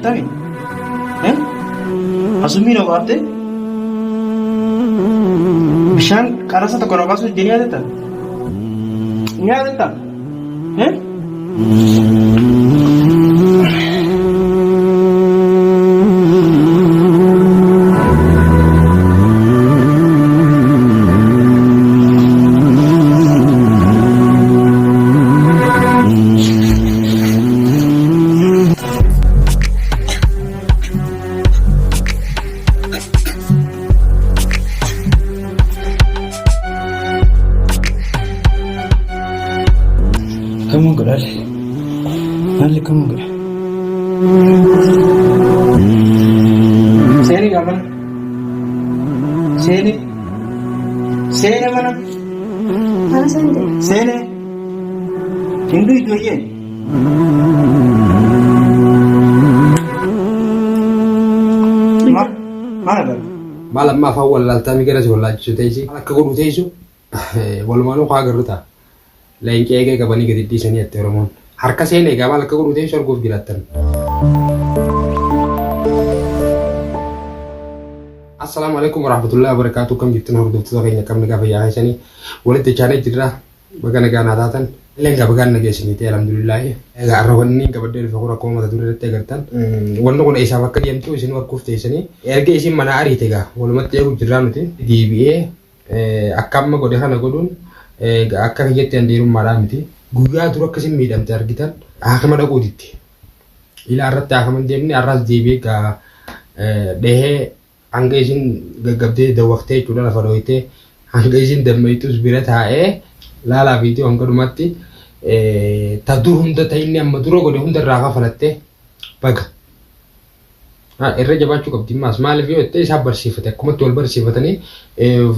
Yaadatami? Asummii na baaftee? Bishaan qarasa tokko na baasuu ni yaadatta? Ni yaadatta? Kamuun godhaale? Maalli kamuun godha? Seeni gaa mana. Seeni. Seene mana. Mana seente? Seene. Hinduu ijoollee. Maal maal agarra? Maal amma afaan wallaaltaa mi gara si wallaalchisu teessi maal akka godhu teessu walumaanuu haa agarru ta'a. Leenca eegee qabanii gadi dhiisanii jette Oromoon. Harka seenee egaa maal akka godhu teessu arguuf jiraattan. Assalaamu alaikum warahmatullahi wabarakatuh kam jirtan hordoftoota keenya kam nagaa fayyaa keessanii walitti chaanee jirra baga nagaa naa taatan illee egaa bagaan nagaa isinii ta'e alhamdulillaahi egaa har'a wanni qabadhee dhufe kun akkuma mata duree irratti agartan wanni kun eessaaf akka deemtu isin arguuf teessanii erga isin manaa ariite egaa walumatti eegu jirraa nuti deebi'ee Akka amma godhe kana godhuun akka kiyyatti an dhiirummaadhaa miti. Guyyaa dura akka isin miidhamte argitan haakima dhaquu didde. Ilaa irratti haakima hin deemne har'as deebi'ee gaa dhahee hanga isin gaggabdee dawwaqtee jechuudha lafa dhooytee hanga isin dammayxus bira taa'ee laalaa viidiyoo hanga dhumaatti ta dur hunda ta inni amma dura godhe hunda irraa kafalatte baga. Haa irra jabaachuu qabdi ammaas maaliif yoo jette isaan barsiifate akkumatti wal barsiifatanii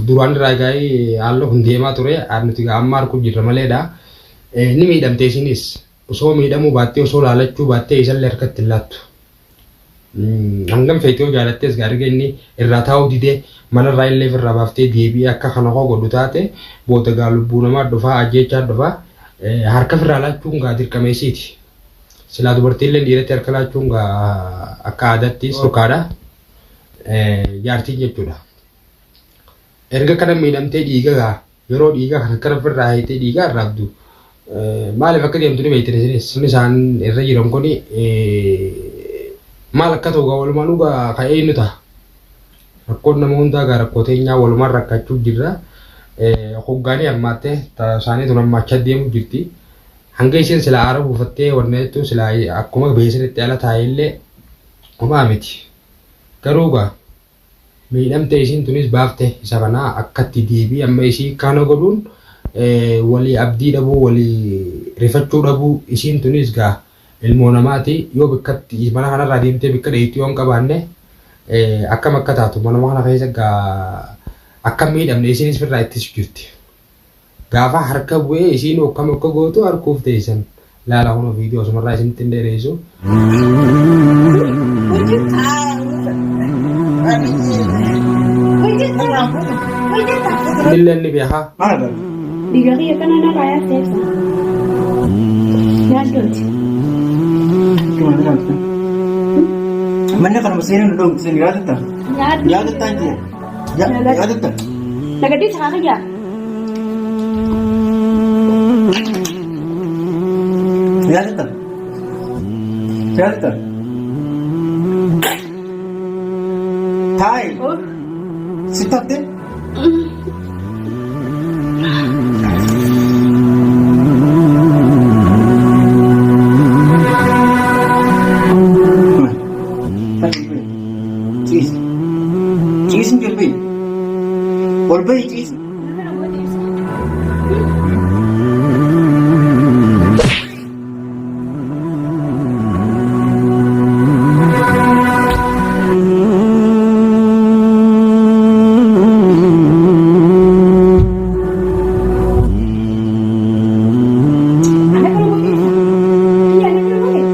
duraan irraa egaa haalli kun deemaa ture nuti egaa amma arguu jirra maleedha. Ni miidhamte isinis osoo miidhamuu baattee osoo laalachuu baattee isallee harkatti hin laattu. Hangam feete yoo jaalattees egaa erga inni irraa taa'uu didee manarraa illee ofirraa baaftee deebi'ee akka kana koo godhu taate booda egaa lubbuu namaa dhufaa ajjeechaa dhufaa harka ofirraa laachuun gaa dirqama isiiti. Silaa dubartiilleen dhiiratti harka laachuun gaa akka aadaatti dhorkaadha. Jaartiin jechuudha. Erga kana miidhamtee dhiiga gaa yeroo dhiiga kana akkana ofirraa hiitee dhiiga arraabdu maaliif akka deemtu ni beektan isinis. Inni isaan irra jiran kun maal akka ta'u gaa walumaanuu gaa ka'ee inni ta'a. Rakkoon nama hundaa gaa rakkoo teenyaa walumaan rakkachuu jirra. Hoggaanii hammaatte isaanii tun hammaachaa deemu jirti. Hanga isheen silaa aara buufattee wanna jettu silaa akkuma beeksanitti ala taa'ellee homaa miti. Garuu gaa miidhamte isiin tunis baafte isa kana akkatti deebii amma isii kana godhuun walii abdii dhabuu walii rifachuu dhabuu isiin tunis gaa ilmoo namaati yoo bikkatti mana kanarraa deemtee bikka dheeyxu yoo hin qabaanne akkam akka taatu manuma kana keessa gaa akka miidhamne isiinis firraa ittisu jirti. Gaafa harka bu'ee isiin akkam akka gootu arguuf teessan. Laala kunoo viidiyoo asumarraa isinitti hin dheereessu. Innillee ni beekaa. Maal agarra? Dhiiga kiyya kana narraa yaasta ibsa. Yaaddooti. Manni kanuma seenuu nu dhoowwitu sani yaadatta? Yaaddoo. Yaadattaan jee? Yaadatta? Nagadii sakaa kiyya. Yaadatta? Yaadatta? Taa'i. Sitti haftee? Ciisi. Ciisi hin ol bahi. Ol bahi ciisi. Ana kana gootee ibsa. Kiyya ana kana gootee.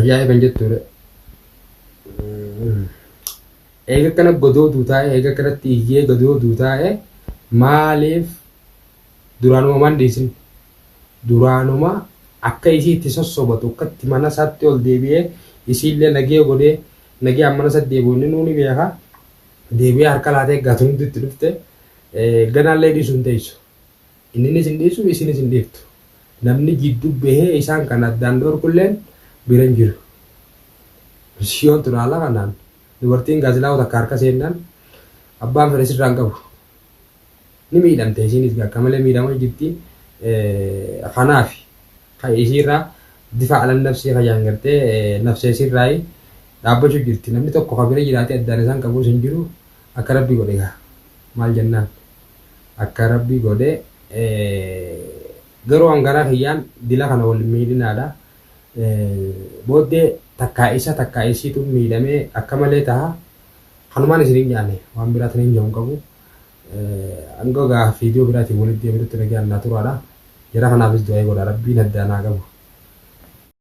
Ajaa'iban jettuudha. Eega akkana godootuu taa'e, eega akkanatti iyyee godootuu taa'e, maaliif duraanuma maan dhiisin? Duraanuma akka isii itti sossobatu, akkatti mana isaatti ol deebi'ee isiillee nagee godhee nagee mana isaatti deebi'u inni nuuni beeka. Deebi'ee harka laatee gaatu hundi itti dhufte ganaallee dhiisuu hin teessu. Inninis hin dhiisu, isinis hin dhiiftu. Namni jidduu bahee isaan kan addaan dhorkulleen bira hin jiru. Siyoon tun haala kanaan dubartiin gaazilaa takka harka seennaan abbaan fedhe sirraa hin qabu. Ni miidhamte isiinis akka malee miidhamaa jirti. Kanaaf kan isiirraa difa alan nafsii kayyaan gartee nafsee isiirraa dhaabbachuu jirti. Namni tokko kan bira jiraatee addaan isaan qabus hin jiru, akka rabbi godhe gaa. Maal jennaan, akka rabbi godhe. Garuu hangaraa kiyyaan dila kana wal miidhinaadha. Booddee takkaa isa takkaa isiitu miidhamee akka malee taha. Kanumaan isin hin nyaanne, waan biraatiin hin jedhu qabu. Hanga gaa viidiyoo biraatiin walitti deebinutti nagaan naa turaadha. Jara kanaafis du'aa godha, rabbiin addaan haa qabu.